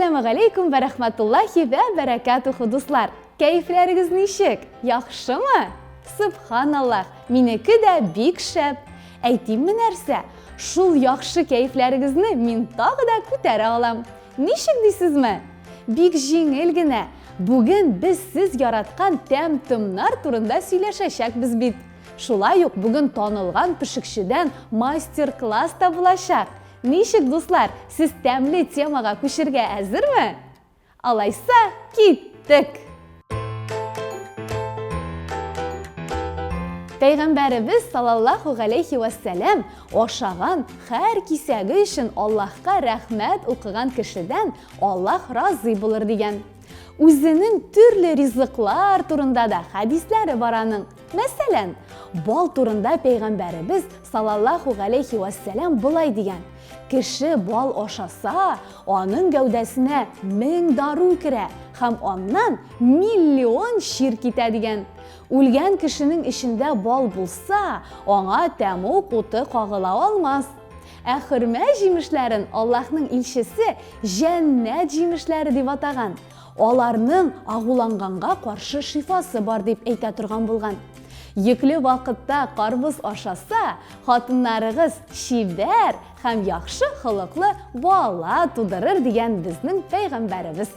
Әссәләмегаләйкүм вә рәхмәтуллаһи вә бәрәкәтүһү, дуслар! Кәефләрегез ничек? Яхшымы? Сөбханаллаһ, минеке дә бик шәп! Әйтимме нәрсә? Шул яхшы кәефләрегезне мин тагы да күтәрә алам. Ничек дисезме? Бик җиңел генә. Бүген без сез яраткан тәм-томнар турында сөйләшәчәкбез бит. Шулай ук бүген танылган пешекчедән мастер-класс та булачак. Ничек, дуслар, сез тәмле темага күчергә әзерме? Алайса, киттек! Пәйгамбәребез салаллаху галәйхи вәссәлам ашаган һәр кисәге өчен Аллаһка рәхмәт укыган кешедән Аллаһ разый булыр дигән. Үзенең төрле ризыклар турында да хәдисләре бар аның. Мәсәлән, бал турында пәйгамбәребез салаллаху галәйхи вәссәлам болай дигән: Кеше бал ашаса, аның гәүдәсенә 1000 дару керә һәм аннан миллион чир китә дигән. Үлгән кешенең эчендә бал булса, аңа тәмуг уты кагыла алмас. Ә хөрмә җимешләрен Аллаһның илчесе җәннәт җимешләре дип атаган. Аларның агуланганга каршы шифасы бар дип әйтә торган булган. Йөкле вакытта карбыз ашаса, хатыннарыгыз чибәр һәм яхшы холыклы бала тудырыр дигән безнең пәйгамбәребез.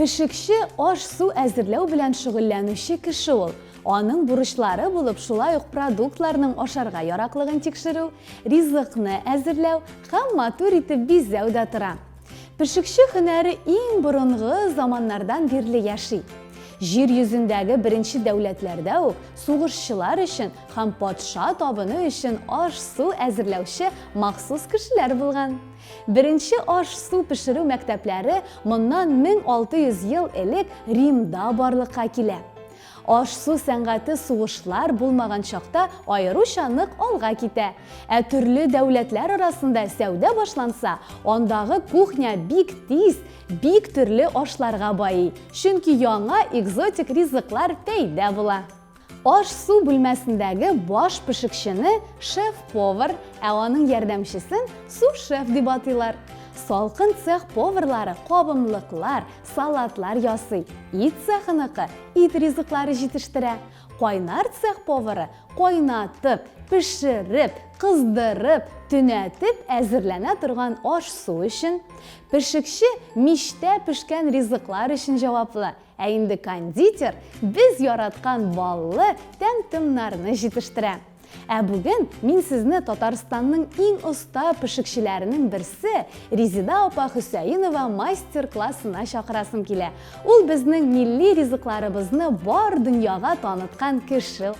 Пешекче аш-су әзерләү белән шөгыльләнүче кеше ул. Аның бурычлары булып шулай ук продуктларның ашарга яраклыгын тикшерү, ризыкны әзерләү һәм матур итеп бизәү дә тора. Пешекче һөнәре иң борынгы заманнардан бирле яши. Җир йөзендәге беренче дәүләтләрдә үк сугышчылар өчен һәм патша табыны өчен аш-су әзерләүче махсус кешеләр булган. Беренче аш-су пешерү мәктәпләре моннан 1600 ел элек Римда барлыкка килә. Аш-су сәнгате сугышлар булмаган чакта аеруча нык алга китә. Ә төрле дәүләтләр арасында сәүдә башланса, андагы кухня бик тиз, бик төрле ашларга байый, чөнки яңа экзотик ризыклар пәйда була. Аш-су бүлмәсендәге баш пешекчене шеф-повар, ә аның ярдәмчесен су-шеф дип атыйлар. Салкын цех поварлары кабымлыклар, салатлар ясый, ит цехыныкы ит ризыклары җитештерә. Кайнар цех повары кайнатып, пешереп, кыздырып, төнәтеп әзерләнә торган аш-су өчен, пешекче мичтә пешкән ризыклар өчен җаваплы. Ә инде кондитер без яраткан баллы тәм-томнарны җитештерә. Ә бүген мин сезне Татарстанның иң оста пешекчеләренең берсе Резеда апа Хөсәенова мастер-классына чакырасым килә. Ул безнең милли ризыкларыбызны бар дөньяга таныткан кеше.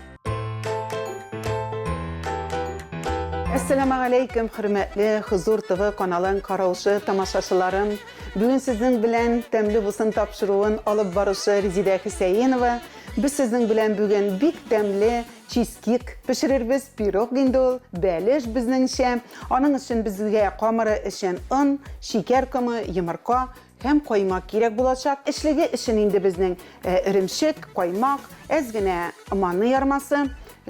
Әссәламегаләйкем, хөрмәтле Хозур ТВ каналын караучы тамашачыларым. Бүген сезнең белән Тәмле булсын тапшыруын алып баручы Резидә Хөсәенова. Без сезнең белән бүген бик тәмле чизкейк пешерербез, пирог инде ул, бәлеш безнеңчә. Аның өчен безгә камыры өчен он, шикәр комы, йомырка һәм каймак кирәк булачак. Эчлеге өчен инде безнең эремчек, каймак, әз генә манный ярмасы,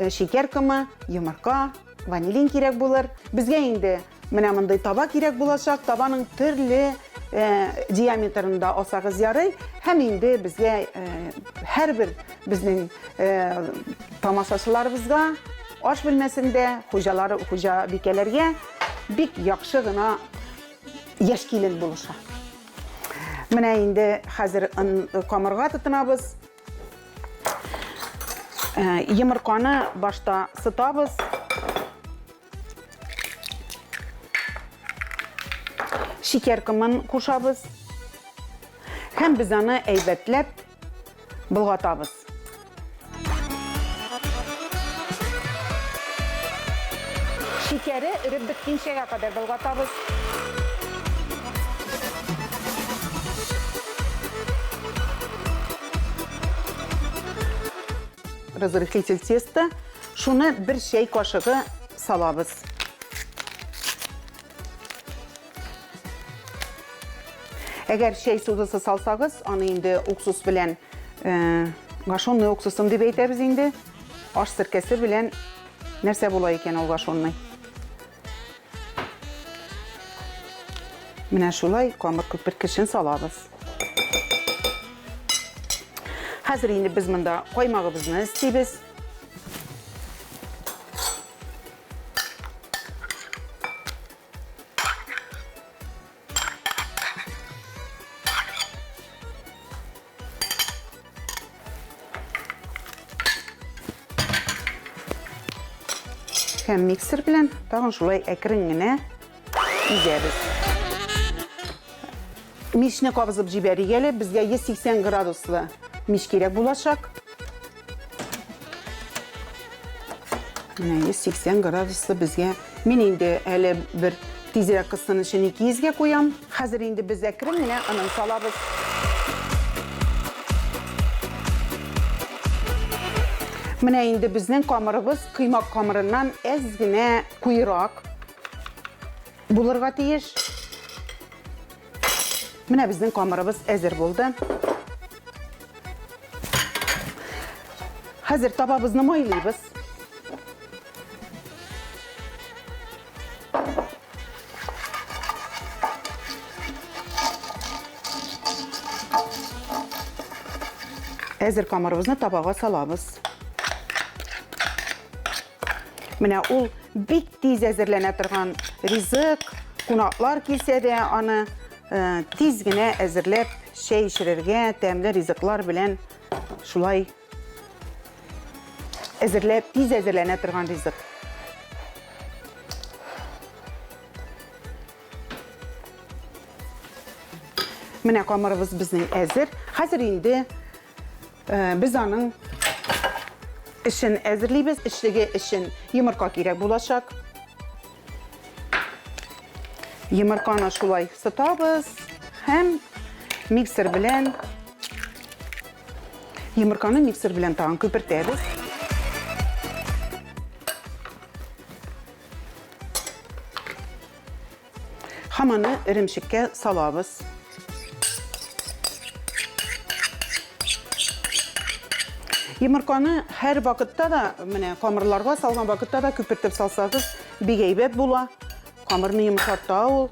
шикәр комы, йомырка, ванилин кирәк булыр. Безгә инде Менә мондый таба кирәк булачак. Табаның төрле диаметрында алсагыз ярый. Һәм инде безгә һәрбер безнең тамашачыларыбызга аш бүлмәсендә хуҗалары, хуҗабикәләргә бик яхшы гына яшь килен булыша. Менә инде хәзер камырга тотынабыз. Йомырканы башта сытабыз. Шикәр комын кушабыз. Һәм без аны әйбәтләп болгатабыз. Шикәре эреп беткәнчәгә кадәр болгатабыз. Разрыхлитель теста. Шуны бер чәй кашыгы салабыз. Әгәр чәй содасы салсагыз, аны инде уксус белән э, гашенный уксусом дип әйтәбез инде. Аш серкәсе белән нәрсә була икән ул гашенный? Менә шулай камыр күперткечен салабыз. Хәзер инде без монда каймагыбызны өстибез. Һәм миксер белән тагын шулай әкрен генә изәбез. Мичне кабызып җибәрик әле. Безгә 180 градуслы мич кирәк булачак. Менә 180 градуслы безгә. Мин инде әле бер тизрәк кызсын өчен 200 гә куям. Хәзер инде без әкрен генә онын салабыз. Менә инде безнең камырыбыз коймак камырыннан әз генә куерак булырга тиеш. Менә безнең камырыбыз әзер булды. Хәзер табабызны майлыйбыз. Әзер камырыбызны табага салабыз. Менә ул бик тиз әзерләнә торган ризык. Кунаклар килсә дә аны э, тиз генә әзерләп чәй эчерергә, тәмле ризыклар белән шулай әзерләп, тиз әзерләнә торган ризык. Менә камырыбыз безнең әзер. Хәзер инде э, без аның эшен әзерлибез. Эчлеге өчен йомырка кирәк булачак. Йомырканы шулай сытабыз һәм миксер белән йомырканы миксер белән тагын күпертәбез. Һәм аны эремчеккә салабыз. Йомырканы һәр вакытта да, менә камырларга салган вакытта да күпертеп салсагыз, бик әйбәт була. Камырны йомшарта ул.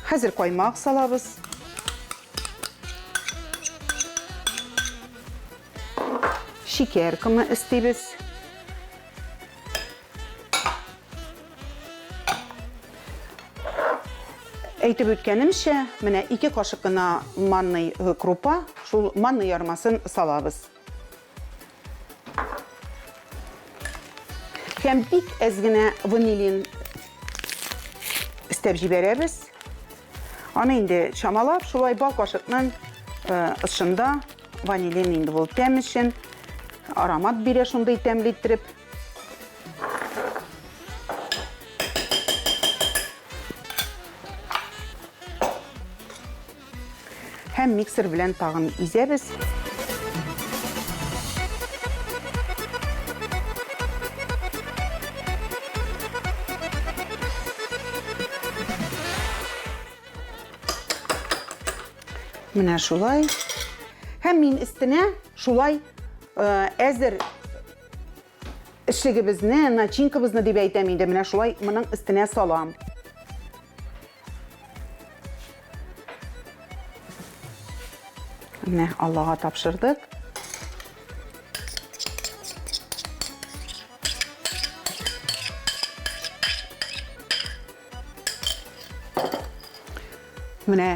Хәзер каймак салабыз. Шикәр комы өстибез. Әйтеп үткәнемчә, менә ике кашык кына манный э, крупа, шул манный ярмасын салабыз. Һәм бик әз генә ванилин өстәп җибәрәбез. Аны инде чамалап, шулай бал кашыкның э, ышында ванилин инде ул тәм өчен аромат бирә шундый тәмле иттереп. Һәм миксер белән тагын изәбез. Менә шулай. Һәм мин өстенә шулай э, әзер Эчлегебезне, начинкабызны дип әйтәм инде, менә шулай моның өстенә салам. Менә Аллага тапшырдык. Менә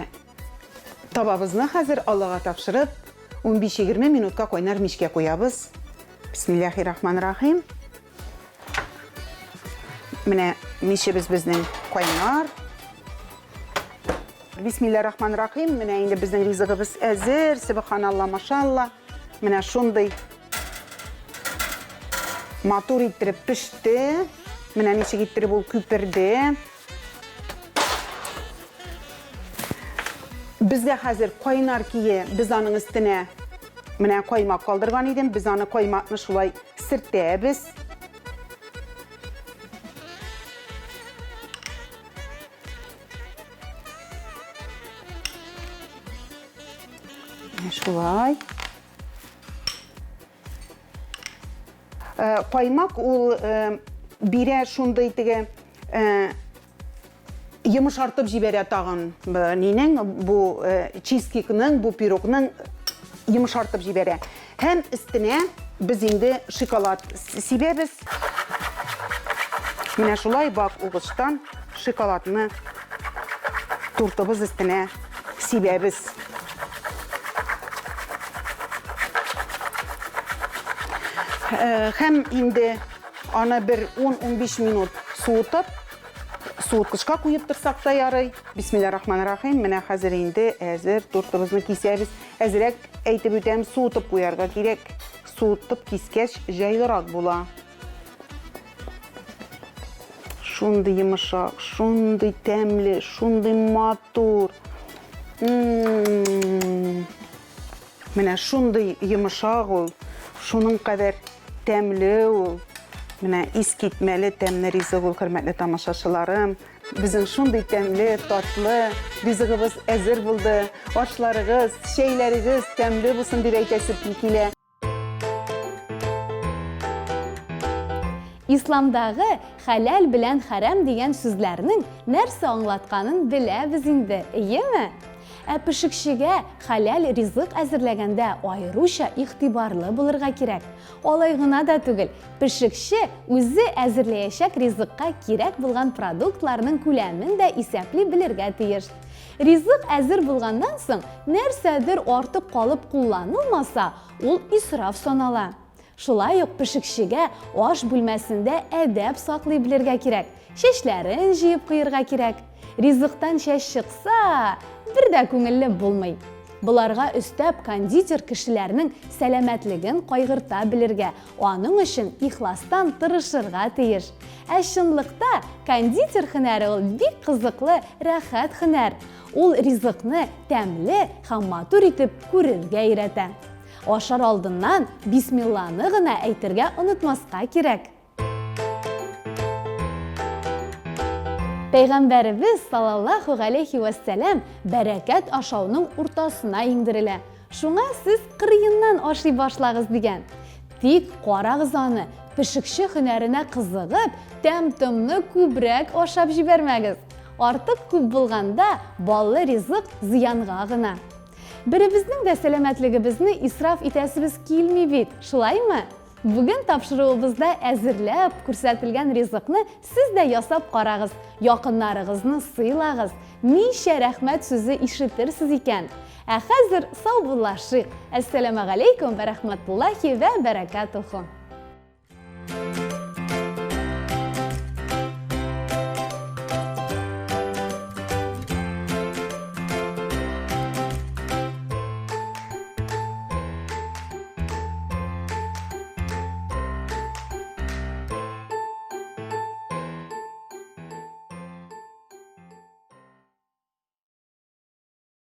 табабызны хәзер Аллага тапшырып, 15-20 минутка кайнар мичкә куябыз. Бисмиллахи рахман рахим. Менә мичебез безнең кайнар. Бисмилла рахман рахим. Менә инде безнең ризыгыбыз әзер. Субханалла, машалла. Менә шундый матур иттереп пеште. Менә ничек иттереп ул күперде. Безгә хәзер кайнар кие, без аның өстенә менә каймак калдырган идем, без аны каймакны шулай сертәбез. Менә шулай. Э, каймак ул э, бирә шундый теге э, Йомшартып җибәрә тагын нинең, бу чизкейкның, бу пирогның йомшартып җибәрә. Һәм өстенә без инде шоколад сибәбез. Менә шулай вак угычтан шоколадны тортыбыз өстенә сибәбез. Һәм инде аны бер 10-15 минут суытып, Суыткычка куеп торсак та ярый. Бисмилла рахман рахим. Менә хәзер инде әзер тортыбызны кисәбез. Әзрәк әйтеп үтәм, суытып куярга кирәк. Суытып кискәч җайлырак була. Шундый йомшак, шундый тәмле, шундый матур. М-м-м. Менә шундый йомшак ул, шуның кадәр тәмле ул. Менә искитмәле тәмле ризык ул, хөрмәтле тамашачыларым. Безнең шундый тәмле, татлы ризыгыбыз әзер булды. Ашларыгыз, чәйләрегез тәмле булсын дип әйтәсе килә. Исламдагы хәләл белән хәрам дигән сүзләрнең нәрсә аңлатканын беләбез инде, эйеме? Ә пешекчегә хәләл ризык әзерләгәндә аеруча игътибарлы булырга кирәк. Алай гына да түгел, пешекче үзе әзерләячәк ризыкка кирәк булган продуктларның күләмен дә исәпли белергә тиеш. Ризык әзер булганнан соң, нәрсәдер артык калып кулланылмаса, ул исраф санала. Шулай ук пешекчегә аш бүлмәсендә әдәп саклый белергә кирәк, чәчләрен җыеп куерга кирәк. Ризыктан чәч чыкса, бер дә күңелле булмый. Боларга өстәп кондитер кешеләрнең сәламәтлеген кайгырта белергә, аның өчен ихластан тырышырга тиеш. Ә чынлыкта кондитер һөнәре ул бик кызыклы, рәхәт һөнәр. Ул ризыкны тәмле һәм матур итеп күрергә өйрәтә. Ашар алдыннан бисмилланы гына әйтергә онытмаска кирәк. Пәйгамбәребез саллаллаһу галәйһи вәссәлам бәрәкәт ашауның уртасына иңдерелә. Шуңа сез кырыеннан ашый башлагыз дигән. Тик карагыз аны, пешекче һөнәренә кызыгып, тәм-томны күбрәк ашап җибәрмәгез. Артык күп булганда баллы ризык зыянга гына. Беребезнең дә сәламәтлегебезне исраф итәсебез килми бит, шулаймы? Бүген тапшыруыбызда әзерләп күрсәтелгән ризыкны сез дә ясап карагыз, якыннарыгызны сыйлагыз, ничә рәхмәт сүзе ишетерсез икән. Ә хәзер саубуллашыйк. Әссәламәгаләйкүм вә рәхмәтуллаһи вә бәрәкәтүһү.